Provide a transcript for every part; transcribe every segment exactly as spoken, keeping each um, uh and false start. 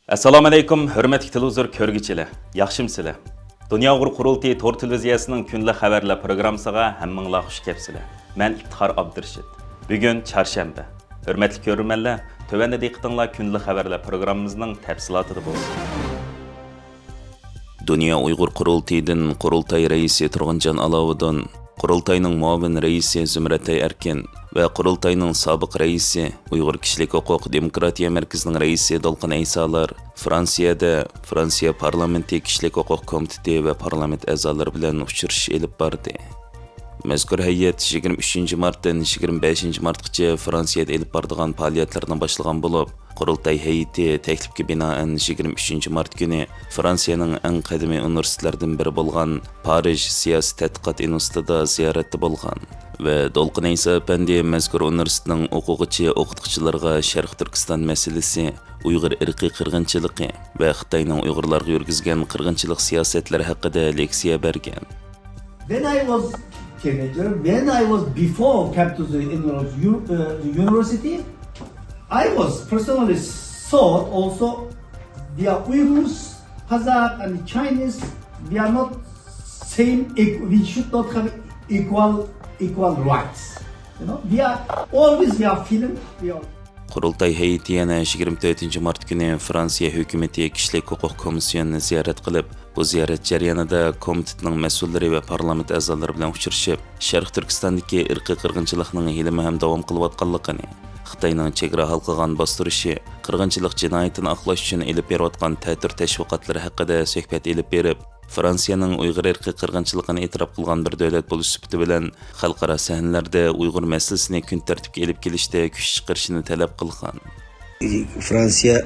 ئەسسالامۇئەلەيكۇم، ھۆرمەتلىك تېلېۋىزور كۆرگۈچىلەر، ياخشىمۇسىلەر؟ دۇنيا ئۇيغۇر قۇرۇلتىيى تور تېلېۋىزىيەسىنىڭ كۈندىلىك خەۋەرلەر پروگراممىسىغا ھەممىڭلار خۇش كەپسىلەر. مەن ئىپتىخار ئابدۇرېشىت. بۈگۈن چارشەنبە. ھۆرمەتلىك كۆرۈرمەنلەر، تۆۋەندە دىققىتىڭلار كۈندىلىك خەۋەرلەر پروگراممىمىزنىڭ تەپسىلاتىدا بولسۇن. دۇنيا ئۇيغۇر قۇرۇلتىيىدىن قۇرۇلتاي رەئىسى تۇرغۇنجان ئالاۋۇدۇن، قۇرۇلتاينىڭ مۇئاۋىن رەئىسى زۇمرەتئاي ئەركىن ۋە قۇرۇلتاينىڭ سابىق رەئىسى، ئۇيغۇر كىشىلىك ھوقۇق دېموكراتىيە مەركىزىنىڭ رەئىسى دولقۇن ئەيسالار فرانسىيەدە فرانسىيە پارلامېنتى كىشىلىك ھوقۇق كومىتېتى ۋە پارلامېنت ئەزالىرى بىلەن ئۇچرىشىش ئېلىپ باردى. مەزكۇر ھەيئەت يىگىرمە ئۈچىنچى مارتتىن يىگىرمە بەشىنچى مارتقىچە فرانسىيەدە ئېلىپ بارىدىغان پائالىيەتلىرىنى باشلىغان بولۇپ، قۇرۇلتاي ھەيئىتى تەكلىپكە بىنائەن يىگىرمە ئۈچىنچى مارت كۈنى فرانسىيەنىڭ ئەڭ قەدىمىي ئۇنىۋېرسىتېتلىرىدىن بىرى بولغان پارىژ سىياسىي تەتقىقات ئىنستىتۇتىدا زىيارەتتە بولغان ۋە دولقۇن ئەيسا ئەپەندى مەزكۇر ئۇنىۋېرسىتېتنىڭ ئوقۇغۇچى، ئوقۇتقۇچىلىرىغا شەرقىي تۈركىستان مەسىلىسى، ئۇيغۇر ئىرقىي قىرغىنچىلىقى ۋە خىتاينىڭ ئۇيغۇرلارغا يۈرگۈزگەن قىرغىنچىلىق سىياسەتلىرى ھەققىدە لېكسىيە بەرگەن. When I was teenager, when I was before came to the uni- uh, the university, I was personally thought also they are Uyghurs, Kazakh and Chinese, they are not same, equ- we should not have equal equal rights. You know, we are always we are feeling we are قۇرۇلتاي ھەيئىتى يەنە يىگىرمە تۆتىنچى مارت كۈنى فرانسىيە ھۆكۈمىتى كىشىلىك ھوقۇق كومىسسىيونىنى زىيارەت قىلىپ، بۇ زىيارەت جەريانىدا كومىتېتنىڭ مەسئۇللىرى ۋە پارلامېنت ئەزالىرى بىلەن ئۇچرىشىپ، شەرقىي تۈركىستاندىكى ئىرقىي قىرغىنچىلىقنىڭ ھېلىمۇ ھەم داۋام قىلىۋاتقانلىقىنى، خىتاينىڭ چېگرا ھالقىغان باستۇرۇشى، قىرغىنچىلىق جىنايىتىنى ئاقلاش ئۈچۈن ئېلىپ بېرىۋاتقان تەتۈر تەشۋىقاتلىرى ھەققىدە سۆھبەت ئېلىپ بېرىپ، فرانسىيەنىڭ ئۇيغۇر ئىرقىي قىرغىنچىلىقىنى ئېتىراپ قىلغان بىر دۆلەت بولۇش سۈپىتى بىلەن، خەلقئارا سەھنىلەردە ئۇيغۇر مەسىلىسىنى كۈن تەرتىپكە ئېلىپ كېلىشتە كۈچ چىقىرىشىنى تەلەپ قىلغان. فرانسىيە،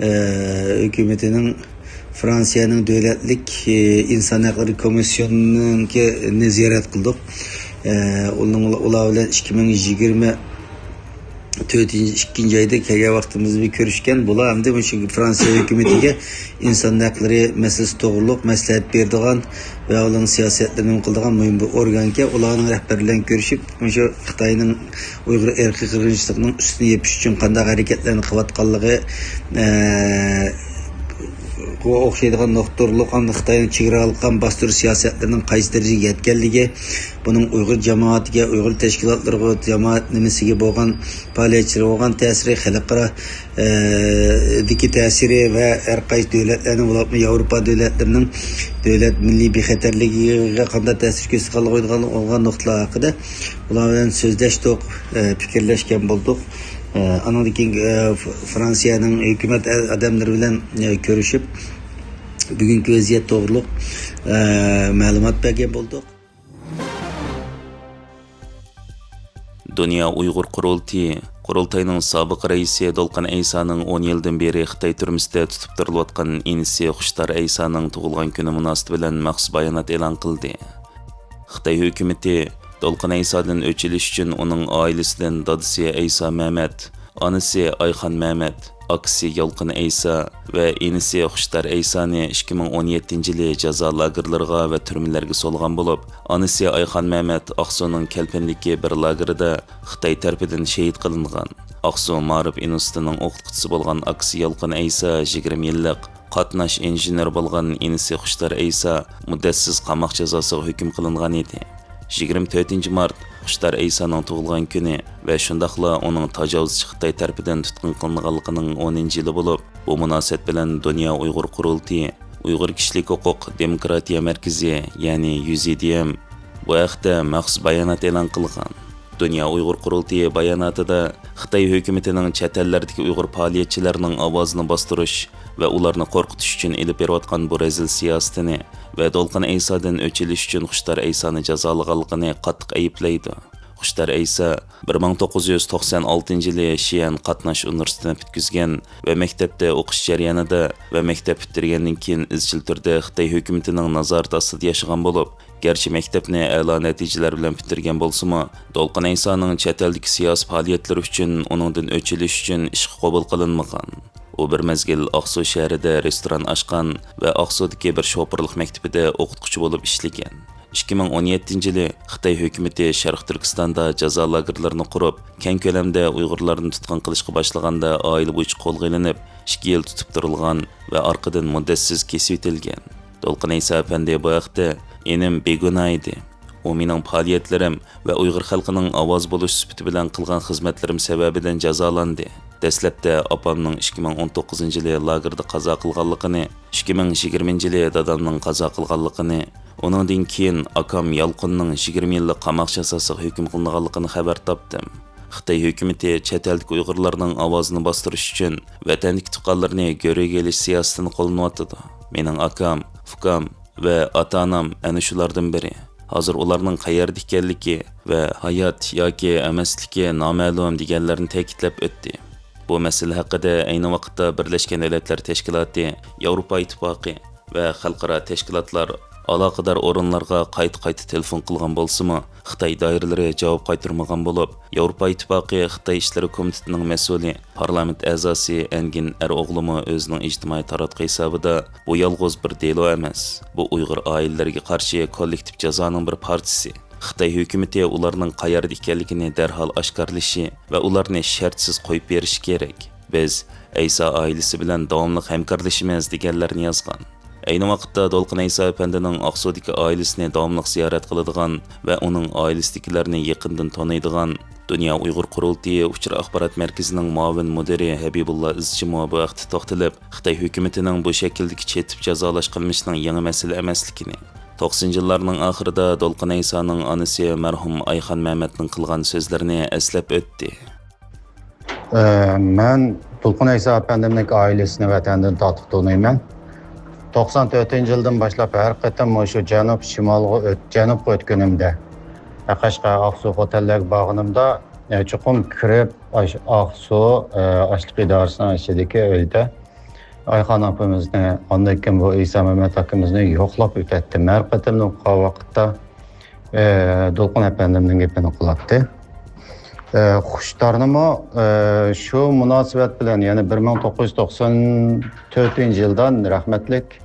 ئە، ھۆكۈمىتىنىڭ، فرانسىيەنىڭ دۆلەتلىك، ئە، ئىنسان ھەقلىرى كومىسسىيونىنىڭكىنى زىيارەت قىلدۇق. ئە، ئۇنىڭ، ئۇلار بىلەن ئىككى مىڭ يىگىرمە تۆتىنچى، ئىككىنچى ئايدا كەلگەن ۋاقتىمىزدا بىر كۆرۈشكەن. بۇلار ئەمدى مۇشۇ فرانسىيە ھۆكۈمىتىگە ئىنسان ھەقلىرى مەسىلىسى توغرۇلۇق مەسلىھەت بېرىدىغان ۋە ئۇلارنىڭ سىياسەتلىرىنى نېمە قىلىدىغان مۇھىم بىر ئورگانكەن. ئۇلارنىڭ رەھبەرلىرى بىلەن كۆرۈشۈپ، مۇشۇ خىتاينىڭ ئۇيغۇر ئىرقىي قىرغىنچىلىقىنىڭ ئۈستىنى يېپىش ئۈچۈن قانداق ھەرىكەتلەرنى قىلىۋاتقانلىقى، ئە، غا ئوخشايدىغان نۇقتىلىق، ئاندىن خىتاينىڭ چېگرا ھالقىغان باستۇرۇش سىياسەتلىرىنىڭ قايسى دەرىجىگە يەتكەنلىكى، بۇنىڭ ئۇيغۇر جامائىتىگە، ئۇيغۇر تەشكىلاتلىرىغا، جامائەت نېمىسىگە بولغان، پائالىيەتچىلەرگە بولغان تەسىرى، خەلقئارا، ئە، دىكى تەسىرى ۋە ھەر قايسى دۆلەتلەرنىڭ، بولۇپمۇ ياۋروپا دۆلەتلىرىنىڭ دۆلەت مىللىي بىخەتەرلىكىگە قانداق تەسىر كۆرسىتىدىغانلىقى بولغان نۇقتىلار ھەققىدە ئۇلار بىلەن سۆزلەشتۇق، ئە، پىكىرلەشكەن بولدۇق. ئە، ئانىڭدىن كېيىن، ئە، ف-، فرانسىيەنىڭ ھۆكۈمەت ئە-، ئادەملىرى بىلەن، ئە، كۆرۈشۈپ، بۈگۈنكى ۋەزىيەت توغرۇلۇق، ئە، مەلۇمات بەرگەن بولدۇق. دۇنيا ئۇيغۇر قۇرۇلتىيى قۇرۇلتاينىڭ سابىق رەئىسى دولقۇن ئەيسانىڭ ئون يىلدىن بېرى خىتاي تۈرمىسىدە تۇتۇپ تۇرۇلۇۋاتقان ئىنىسى خۇشتار ئەيسانىڭ تۇغۇلغان كۈنى مۇناسىۋىتى بىلەن مەخسۇس بايانات ئېلان قىلدى. خىتاي ھۆكۈمىتى دولقۇن ئەيسادىن ئۆچ ئېلىش ئۈچۈن ئۇنىڭ ئائىلىسىدىن دادىسى ئەيسا مەمەت، ئانىسى ئايخان مەمەت، ئاكىسى يالقۇن ئەيسا ۋە ئىنىسى خۇشتار ئەيسانى ئىككى مىڭ ئون يەتتىنچى يىلى جازا لاگېرلىرىغا ۋە تۈرمىلەرگە سولىغان بولۇپ، ئانىسى ئايخان مەمەت ئاقسۇنىڭ كەلپىندىكى بىر لاگېرىدا خىتاي تەرىپىدىن شېھىت قىلىنغان. ئاقسۇ مائارىپ ئىنستىتۇتىنىڭ ئوقۇتقۇچىسى بولغان ئاكىسى يالقۇن ئەيسا يىگىرمە يىللىق، قاتناش ئىنژېنېرى بولغان ئىنىسى خۇشتار ئەيسا مۇددەتسىز قاماق جازاسىغا ھۆكۈم قىلىنغان ئىدى. يىگىرمە تۆتىنچى مارت خۇشتار ئەيسانىڭ تۇغۇلغان كۈنى ۋە شۇنداقلا ئۇنىڭ تاجاۋۇزچى خىتاي تەرىپىدىن تۇتقۇن قىلىنغانلىقىنىڭ ئونىنچى يىلى بولۇپ، بۇ مۇناسىۋەت بىلەن دۇنيا ئۇيغۇر قۇرۇلتىيى، ئۇيغۇر كىشىلىك ھوقۇق دېموكراتىيە مەركىزى، يەنى يۈزىدىيەم بۇ ھەقتە مەخسۇس بايانات ئېلان قىلغان. دۇنيا ئۇيغۇر قۇرۇلتىيى باياناتىدا خىتاي ھۆكۈمىتىنىڭ چەت ئەللەردىكى ئۇيغۇر پائالىيەتچىلىرىنىڭ ئاۋازىنى باستۇرۇش ۋە ئۇلارنى قورقۇتۇش ئۈچۈن ئېلىپ بېرىۋاتقان بۇ رەزىل سىياسىتىنى ۋە دولقۇن ئەيسادىن ئۆچ ئېلىش ئۈچۈن خۇشتار ئەيسانى جازالىغانلىقىنى قاتتىق ئەيىبلەيدۇ. خۇشتار ئەيسا بىر مىڭ توققۇز يۈز توقسان ئالتىنچى يىلى شيەن قاتناش ئۇنىۋېرسىتېتىنى پۈتكۈزگەن ۋە مەكتەپتە ئوقۇش جەريانىدا ۋە مەكتەپ پۈتتۈرگەندىن كېيىن ئىزچىل تۈردە خىتاي ھۆكۈمىتىنىڭ نازارىتى ئاستىدا ياشىغان بولۇپ، گەرچە مەكتەپنى ئەلا نەتىجىلەر بىلەن پۈتتۈرگەن بولسىمۇ، دولقۇن ئەيسانىڭ چەت ئەلدىكى سىياسىي پائالىيەتلىرى ئۈچۈن ئۇنىڭدىن ئۆچ ئېلىش ئۈچۈن ئىشقا قوبۇل قىلىنمىغان. ئۇ بىر مەزگىل ئاقسۇ شەھىرىدە رېستوران ئاچقان ۋە ئاقسۇدىكى بىر شوپۇرلۇق مەكتىپىدە ئوقۇتقۇچى بولۇپ ئىشلىگەن. ئىككى مىڭ ئون يەتتىنچى يىلى خىتاي ھۆكۈمىتى شەرقىي تۈركىستاندا جازا لاگېرلىرىنى قۇرۇپ، كەڭ كۆلەمدە ئۇيغۇرلارنى تۇتقۇن قىلىشقا باشلىغاندا، ئائىلە بويىچە قولغا ئېلىنىپ، ئىككى يىل تۇتۇپ تۇرۇلغان ۋە ئارقىدىن مۇددەتسىز كېسىۋېتىلگەن. دولقۇن ئەيسا ئەپەندى بۇ ھەقتە: «ئىنىم بىگۇناھ ئىدى. ئۇ مېنىڭ پائالىيەتلىرىم ۋە ئۇيغۇر خەلقىنىڭ ئاۋازى بولۇش سۈپىتى بىلەن قىلغان خىزمەتلىرىم سەۋەبىدىن جازالاندى. دەسلەپتە ئاپامنىڭ ئىككى مىڭ ئون توققۇزىنچى يىلى لاگېردا قازا قىلغانلىقىنى، ئىككى مىڭ يىگىرمىنچى يىلى دادامنىڭ قازا قىلغانلىقىنى، ئۇنىڭدىن كېيىن ئاكام يالقۇننىڭ يىگىرمە يىللىق قاماق جازاسىغا ھۆكۈم قىلىنغانلىقىنى خەۋەر تاپتىم.» خىتاي ھۆكۈمىتى چەت ئەلدىكى ئۇيغۇرلارنىڭ ئاۋازىنى باستۇرۇش ئۈچۈن ۋەتەندىكى تۇغقانلىرىنى گۆرۈگە ئېلىش سىياسىتىنى قوللىنىۋاتىدۇ. مېنىڭ ئاكام، ئۇكام ۋە ئاتا-ئانام ئەنە شۇلاردىن بىرى. ھازىر ئۇلارنىڭ قەيەردە ئىكەنلىكى ۋە ھايات ياكى ئەمەسلىكى نامەلۇم، دېگەنلەرنى تەكىتلەپ ئۆتتى. بۇ مەسىلە ھەققىدە ئەينى ۋاقىتتا بىرلەشكەن دۆلەتلەر تەشكىلاتى، ياۋروپا ئىتتىپاقى ۋە خەلقئارا تەشكىلاتلار ئالاقىدار ئورۇنلارغا قايتا-قايتا تېلېفون قىلغان بولسىمۇ، خىتاي دائىرىلىرى جاۋاب قايتۇرمىغان بولۇپ، ياۋروپا ئىتتىپاقى خىتاي ئىشلىرى كومىتېتىنىڭ مەسئۇلى، پارلامېنت ئەزاسى ئەنگىن ئەر ئوغلىمۇ ئۆزىنىڭ ئىجتىمائىي تاراتقۇ ھېسابىدا: «بۇ يالغۇز بىر دېلو ئەمەس، بۇ ئۇيغۇر ئائىلىلىرىگە قارشى كوللېكتىپ جازانىڭ بىر پارچىسى. خىتاي ھۆكۈمىتى ئۇلارنىڭ قەيەردە ئىكەنلىكىنى دەرھال ئاشكارىلىشى ۋە ئۇلارنى شەرتسىز قويۇپ بېرىشى كېرەك. بىز ئەيسا ئائىلىسى بىلەن داۋاملىق ھەمكارلىشىمىز» دېگەنلەرنى يازغان. ئەينى ۋاقىتتا دولقۇن ئەيسا ئەپەندىنىڭ ئاقسۇدىكى ئائىلىسىنى داۋاملىق زىيارەت قىلىدىغان ۋە ئۇنىڭ ئائىلىسىدىكىلەرنى يېقىندىن تونۇيدىغان دۇنيا ئۇيغۇر قۇرۇلتىيى ئۇچۇر ئاخبارات مەركىزىنىڭ مۇئاۋىن مۇدىرى ھەبىبۇللا ئىزچىمۇ بۇ ھەقتە توختىلىپ، خىتاي ھۆكۈمىتىنىڭ بۇ شەكىلدىكى چېتىپ جازالاش قىلمىشىنىڭ يېڭى مەسىلە ئەمەسلىكىنى، توقسىنىنچى يىللارنىڭ ئاخىرىدا دولقۇن ئەيسانىڭ ئانىسى مەرھۇم ئايخان مەمەتنىڭ قىلغان سۆزلىرىنى ئەسلەپ ئۆتتى. ئە، مەن دولقۇن ئەيسا ئەپەندىمنىڭ ئائىلىسىنى ۋەتەندىن تارتىپ تونۇيمەن. توقسان تۆتىنچى يىلدىن باشلاپ ھەر قېتىم مۇشۇ جەنۇب شىمالغا ئۆت-، جەنۇبقا ئۆتكىنىمدە، قەشقەر، ئاقسۇ خوتەنلەرگە بارغىنىمدا، ئە، چوقۇم كىرىپ، ئاش-، ئاقسۇ، ئە، ئاشلىق ئىدارىسىنىڭ ئىچىدىكى ئۆيدە ئايخان ئاپىمىزنى، ئاندىن كېيىن بۇ ئەيسا مەمەت ئاكىمىزنى يوقلاپ ئۆتەتتىم. ھەر قېتىملىق قىلغان ۋاقىتتا، ئە، دولقۇن ئەپەندىمنىڭ گېپىنى قىلاتتى. ئە، خۇشتارنىمۇ، ئە، شۇ مۇناسىۋەت بىلەن، يەنى بىر مىڭ توققۇز يۈز توقسان تۆتىنچى يىلدا رەھمەتلىك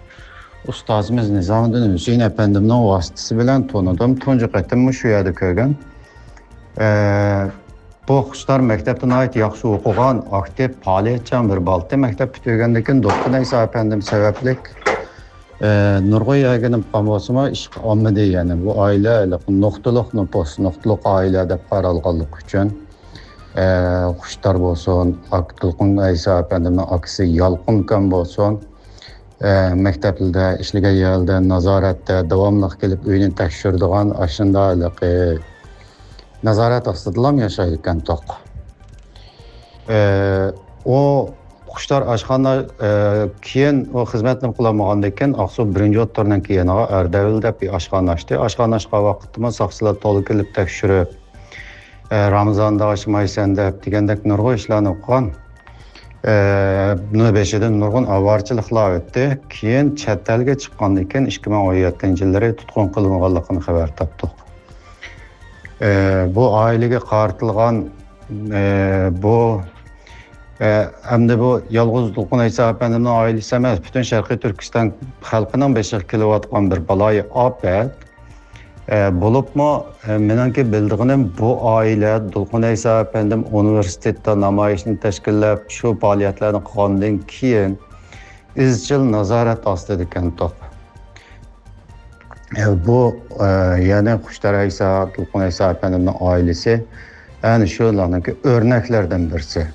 ئۇستازىمىز نىزامىدىن ھۈسەيىن ئەپەندىمنىڭ ۋاسىتىسى بىلەن تونۇدۇم. تۇنجى قېتىممۇ شۇ يەردە كۆرگەن. ئە، بۇ خۇشتار مەكتەپتە ناھايىتى ياخشى ئوقۇغان، ئاكتىپ، پائالىيەتچان بىر بالا ئىدى. مەكتەپ پۈتتۈرگەندىن كېيىن دولقۇن ئەيسا ئەپەندىم سەۋەبلىك، ئە، نۇرغۇن يەرگە نېمە قىلغان بولسىمۇ، ئىشقا ئالمىدى. يەنى بۇ ئائىلە ھېلىقى نۇقتىلىق نوپۇس، نۇقتىلىق ئائىلە دەپ قارالغانلىقى ئۈچۈن، ئە، خۇشتار بولسۇن، ئاك-، دولقۇن ئەيسا ئەپەندىمنىڭ ئاكىسى يالقۇن ئاكام بولسۇن، ئە، مەكتەپلەردە، ئىشلىگەن يەرلەردە، نازارەتتە داۋاملىق كېلىپ ئۆينى تەكشۈرىدىغان، ئاشۇنداق ھېلىقى نازارەت ئاستىدىلا ياشايدىكەنتۇق. ئە، ئۇ خۇشتار ئاشخانا، ئە، كېيىن ئۇ خىزمەتنى قىلالمىغاندىن كېيىن، ئاقسۇ بىرىنچى ئوتتۇرىنىڭ كېيىنىغا ئەردەۋىل دەپ بىر ئاشخانا ئاچتى. ئاشخانا ئاچقان ۋاقىتتىمۇ ساقچىلار تولا كېلىپ تەكشۈرۈپ، ئە، رامىزاندا ئاچمايسەن دەپ دېگەندەك نۇرغۇن ئىشلارنى قىلغان. ئە، بۇنىڭ بېشىدىن نۇرغۇن ئاۋارىچىلىقلار ئۆتتى. كېيىن چەت ئەلگە چىققاندىن كېيىن ئىككى مىڭ ئون يەتتىنچى يىللىرى تۇتقۇن قىلىنغانلىقىنى خەۋەر تاپتۇق. ئە، بۇ ئائىلىگە قارىتىلغان، ئە، بۇ، ئە، ئەمدى بۇ يالغۇز دولقۇن ئەيسا ئەپەندىمنىڭ ئائىلىسى ئەمەس، پۈتۈن شەرقىي تۈركىستان خەلقىنىڭ بېشىغا كېلىۋاتقان بىر بالايىئاپەت. ئە، بولۇپمۇ، ئە، مېنىڭكى بىلىدىغىنىم، بۇ ئائىلە دولقۇن ئەيسا ئەپەندىم ئۇنىۋېرسىتېتتا نامايىشنى تەشكىللەپ، شۇ پائالىيەتلەرنى قىلغاندىن كېيىن ئىزچىل نازارەت ئاستىدىكەنتۇق. ئە، بۇ، ئە، يەنى خۇشتار ئەيسا، دولقۇن ئەيسا ئەپەندىمنىڭ ئائىلىسى ئەنە شۇلارنىڭكى ئۆرنەكلىرىدىن بىرسى.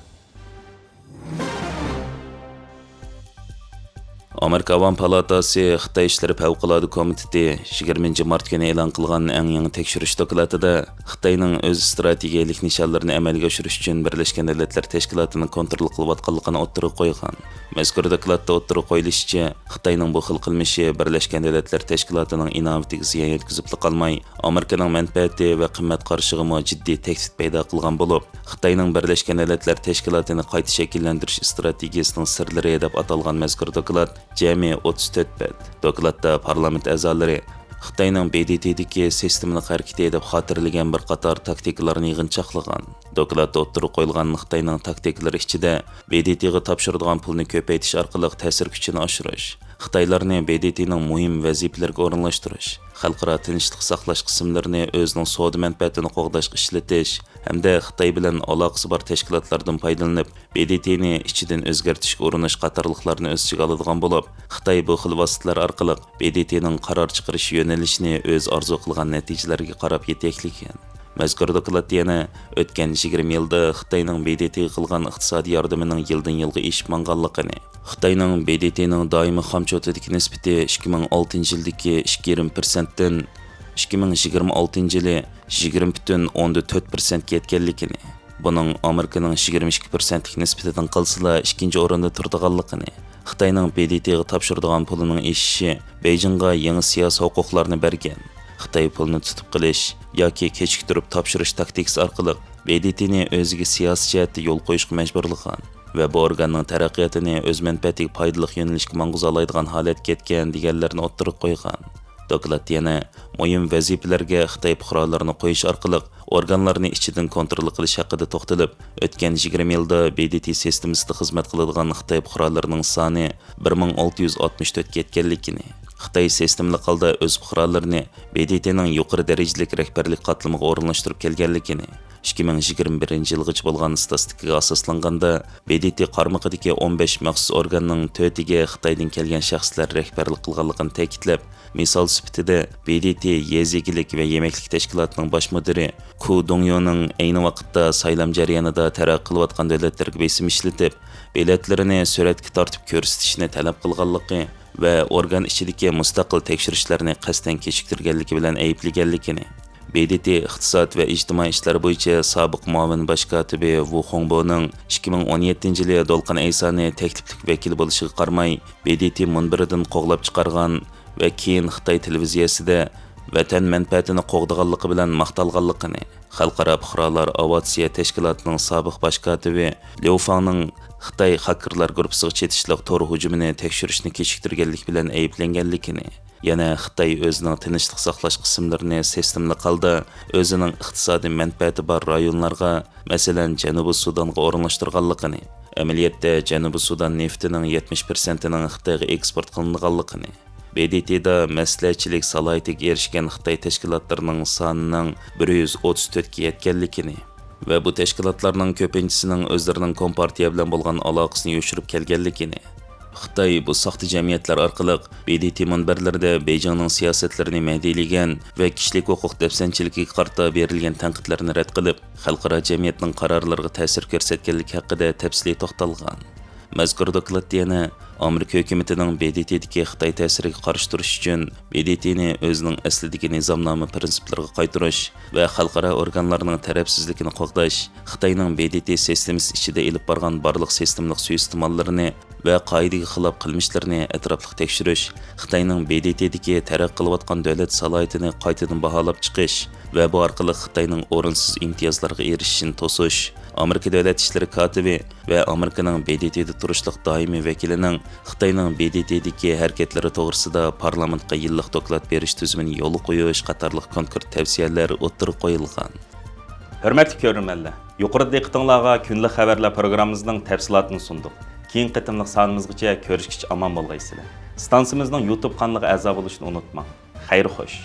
ئامېرىكا ئاۋام پالاتاسى خىتاي ئىشلىرى پەۋقۇلئاددە كومىتېتى يىگىرمىنچى مارت كۈنى ئېلان قىلغان ئەڭ يېڭى تەكشۈرۈش دوكلاتىدا خىتاينىڭ ئۆز ئىستراتېگىيەلىك نىشانلىرىنى ئەمەلگە ئاشۇرۇش ئۈچۈن بىرلەشكەن دۆلەتلەر تەشكىلاتىنى كونترول قىلىۋاتقانلىقىنى ئوتتۇرىغا قويغان. مەزكۇر دوكلاتتا ئوتتۇرىغا قويۇلۇشىچە، خىتاينىڭ بۇ خىل قىلمىشى بىرلەشكەن دۆلەتلەر تەشكىلاتىنىڭ ئىناۋىتىگە زىيان يەتكۈزۈپلا قالماي، ئامېرىكىنىڭ مەنپەئەتى ۋە قىممەت قارىشىغىمۇ جىددىي تەھدىت پەيدا قىلغان بولۇپ، خىتاينىڭ بىرلەشكەن دۆلەتلەر تەشكىلاتىنى قايتا شەكىللەندۈرۈش ئىستراتېگىيەسىنىڭ سىرلىرى دەپ ئاتالغان مەزكۇر دوكلات جەمئىي ئوتتۇز تۆت بەت. دوكلاتتا پارلامېنت ئەزالىرى خىتاينىڭ ب د ت دىكى سىستېمىلىق ھەرىكىتى دەپ خاتىرىلىگەن بىر قاتار تاكتىكىلارنى يىغىنچاقلىغان. دوكلاتتا ئوتتۇرىغا قويۇلغان خىتاينىڭ تاكتىكىلىرى ئىچىدە ب د ت غا تاپشۇرىدىغان پۇلنى كۆپەيتىش ئارقىلىق تەسىر كۈچىنى ئاشۇرۇش، خىتايلارنى ب د ت نىڭ مۇھىم ۋەزىپىلىرىگە ئورۇنلاشتۇرۇش، خەلقئارا تىنچلىق ساقلاش قىسىملىرىنى ئۆزىنىڭ سودا مەنپەئەتىنى قوغداشقا ئىشلىتىش ھەمدە خىتاي بىلەن ئالاقىسى بار تەشكىلاتلاردىن پايدىلىنىپ، ب د ت نى ئىچىدىن ئۆزگەرتىشكە ئۇرۇنۇش قاتارلىقلارنى ئۆز ئىچىگە ئالىدىغان بولۇپ، خىتاي بۇ خىل ۋاسىتىلەر ئارقىلىق ب د ت نىڭ قارار چىقىرىش يۆنىلىشىنى ئۆزى ئارزۇ قىلغان نەتىجىلەرگە قاراپ يېتەكلىگەن. مەزكۇر دوكلات يەنە ئۆتكەن يىگىرمە يىلدا خىتاينىڭ ب د ت غا قىلغان ئىقتىسادىي ياردىمىنىڭ يىلدىن يىلغا ئېشىپ ماڭغانلىقىنى، خىتاينىڭ ب د ت نىڭ دائىمىي خامچوتىدىكى نىسبىتى ئىككى مىڭ ئالتىنچى يىلدىكى ئىككى يېرىم پىرسەنتتىن ئىككى مىڭ يىگىرمە ئالتىنچى يىلى يىگىرمە پۈتۈن ئوندىن تۆت پىرسەنتكە يەتكەنلىكىنى، بۇنىڭ ئامېرىكىنىڭ يىگىرمە ئىككى پىرسەنتلىك نىسبىتىدىن قالسىلا ئىككىنچى ئورۇندا تۇرىدىغانلىقىنى، خىتاينىڭ ب د ت غا تاپشۇرىدىغان پۇلىنىڭ ئېشىشى بېيجىڭغا يېڭى سىياسىي ھوقۇقلارنى بەرگەن، خىتاي پۇلىنى تۇتۇپ قېلىش ياكى كېچىكتۈرۈپ تاپشۇرۇش تاكتىكىسى ئارقىلىق ب د ت نى ئۆزىگە سىياسىي جەھەتتە يول قويۇشقا مەجبۇرلىغان ۋە بۇ ئورگاننىڭ تەرەققىياتىنى ئۆز مەنپەئەتىگە پايدىلىق يۆنىلىشكە ماڭغۇزالايدىغان ھالەتكە يەتكەن دېگەنلەرنى ئوتتۇرىغا قويغان. دوكلات يەنە مۇھىم ۋەزىپىلەرگە خىتاي پۇقرالىرىنى قويۇش ئارقىلىق ئورگانلارنى ئىچىدىن كونترول قىلىش ھەققىدە توختىلىپ، ئۆتكەن يىگىرمە يىلدا ب د ت سىستېمىسىدا خىزمەت قىلىدىغان خىتاي پۇقرالىرىنىڭ سانى بىر مىڭ ئالتە يۈز ئاتمىش تۆتكە يەتكەنلىكىنى، خىتاي سىستېمىلىق ھالدا ئۆز پۇقرالىرىنى ب د ت نىڭ يۇقىرى دەرىجىلىك رەھبەرلىك قاتلىمىغا ئورۇنلاشتۇرۇپ كەلگەنلىكىنى، ئىككى مىڭ يىگىرمە بىرىنچى يىلغىچە بولغان ئىستاتىستىكىغا ئاساسلانغاندا، ب د ت قارمىقىدىكى ئون بەش مەخسۇس ئورگاننىڭ تۆتىگە خىتايدىن كەلگەن شەخسلەر رەھبەرلىك قىلغانلىقىنى تەكىتلەپ، مىسال سۈپىتىدە، ب د ت يېزا ئىگىلىك ۋە يېمەكلىك تەشكىلاتىنىڭ باش مۇدىرى كۇ دۇڭيۇنىڭ ئەينى ۋاقىتتا سايلام جەريانىدا تەرەققىي قىلىۋاتقان دۆلەتلەرگە بېسىم ئىشلىتىپ، بېلەتلىرىنى سۈرەتكە تارتىپ كۆرسىتىشنى تەلەپ قىلغانلىقى ۋە ئورگان ئىچىدىكى مۇستەقىل تەكشۈرۈشلەرنى قەستەن كېچىكتۈرگەنلىكى بىلەن ئەيىبلىگەنلىكىنى، ب د ت ئىقتىساد ۋە ئىجتىمائىي ئىشلار بويىچە سابىق مۇئاۋىن باش كاتىپى ۋۇ خۇڭبونىڭ ئىككى مىڭ ئون يەتتىنچى يىلى دولقۇن ئەيسانى تەكلىپلىك ۋەكىل بولۇشىغا قارىماي، ب د ت مۇنبىرىدىن قوغلاپ چىقارغان ۋە كېيىن خىتاي تېلېۋىزىيەسىدە ۋەتەن مەنپەئەتىنى قوغدىغانلىقى بىلەن ماختالغانلىقىنى، خەلقئارا پۇقرالار ئاۋىئاتسىيە تەشكىلاتىنىڭ سابىق باش كاتىپى ليۇ فاڭنىڭ خىتاي خاكېرلار گۇرۇپپىسىغا چېتىشلىق تور ھۇجۇمىنى تەكشۈرۈشنى كېچىكتۈرگەنلىك بىلەن ئەيىبلەنگەنلىكىنى، يەنە خىتاي ئۆزىنىڭ تىنچلىق ساقلاش قىسىملىرىنى سىستېمىلىق ھالدا ئۆزىنىڭ ئىقتىسادىي مەنپەئەتى بار رايونلارغا، مەسىلەن، جەنۇبىي سۇدانغا ئورۇنلاشتۇرغانلىقىنى، ئەمەلىيەتتە جەنۇبىي سۇدان نېفىتىنىڭ يەتمىش پىرسەنتىنىڭ خىتايغا ئېكسپورت قىلىنىدىغانلىقىنى، ب د ت دا مەسلىھەتچىلىك سالاھىيىتىگە ئېرىشكەن خىتاي تەشكىلاتلىرىنىڭ سانىنىڭ بىر يۈز ئوتتۇز تۆتكە يەتكەنلىكىنى ۋە بۇ تەشكىلاتلارنىڭ كۆپىنچىسىنىڭ ئۆزلىرىنىڭ كومپارتىيە بىلەن بولغان ئالاقىسىنى يوشۇرۇپ كەلگەنلىكىنى، خىتاي بۇ ساختا جەمئىيەتلەر ئارقىلىق ب د ت مۇنبەرلىرىدە بېيجىڭنىڭ سىياسەتلىرىنى مەدھىيلىگەن ۋە كىشىلىك ھوقۇق دەپسەندىچىلىكىگە قارىتا بېرىلگەن تەنقىدلەرنى رەت قىلىپ، خەلقئارا جەمئىيەتنىڭ قارارلىرىغا تەسىر كۆرسەتكەنلىكى ھەققىدە تەپسىلىي توختالغان. مەزكۇر دوكلاتتا يەنە ئامېرىكا ھۆكۈمىتىنىڭ ب د ت دىكى خىتاي تەسىرىگە قارشى تۇرۇش ئۈچۈن ب د ت نى ئۆزىنىڭ ئەسلىدىكى نىزامنامە پىرىنسىپلىرىغا قايتۇرۇش ۋە خەلقئارا ئورگانلارنىڭ تەرەپسىزلىكىنى قوغداش، خىتاينىڭ ب د ت سىستېمىسى ئىچىدە ئېلىپ بارغان بارلىق سىستېمىلىق سۇيىئىستېماللىرىنى ۋە قائىدىگە خىلاپ قىلمىشلىرىنى ئەتراپلىق تەكشۈرۈش، خىتاينىڭ ب د ت دىكى تەرەققىي قىلىۋاتقان دۆلەت سالاھىيىتىنى قايتىدىن باھالاپ چىقىش ۋە بۇ ئارقىلىق خىتاينىڭ ئورۇنسىز ئىمتىيازلارغا ئېرىشىشىنى توسۇش، ئامېرىكا دۆلەت ئىشلىرى كاتىپى ۋە ئامېرىكىنىڭ ب د ت دا تۇرۇشلۇق دائىمىي ۋەكىلىنىڭ خىتاينىڭ ب د ت دىكى ھەرىكەتلىرى توغرىسىدا پارلامېنتقا يىللىق دوكلات بېرىش تۈزۈمىنى يولغا قويۇش قاتارلىق كونكرېت تەۋسىيەلەر ئوتتۇرىغا قويۇلغان. ھۆرمەتلىك كۆرۈرمەنلەر، يۇقىرىدا دىققىتىڭلارغا كۈندىلىك خەۋەرلەر پروگراممىمىزنىڭ تەپسىلاتىنى سۇندۇق. كېيىنكى قېتىملىق سانىمىزغىچە كۆرۈشكىچە ئامان بولغايسىلەر. ئىستانسىمىزنىڭ يۇتۇب قانىلىغا ئەزا بولۇشنى ئۇنتۇماڭ. خەير خوش.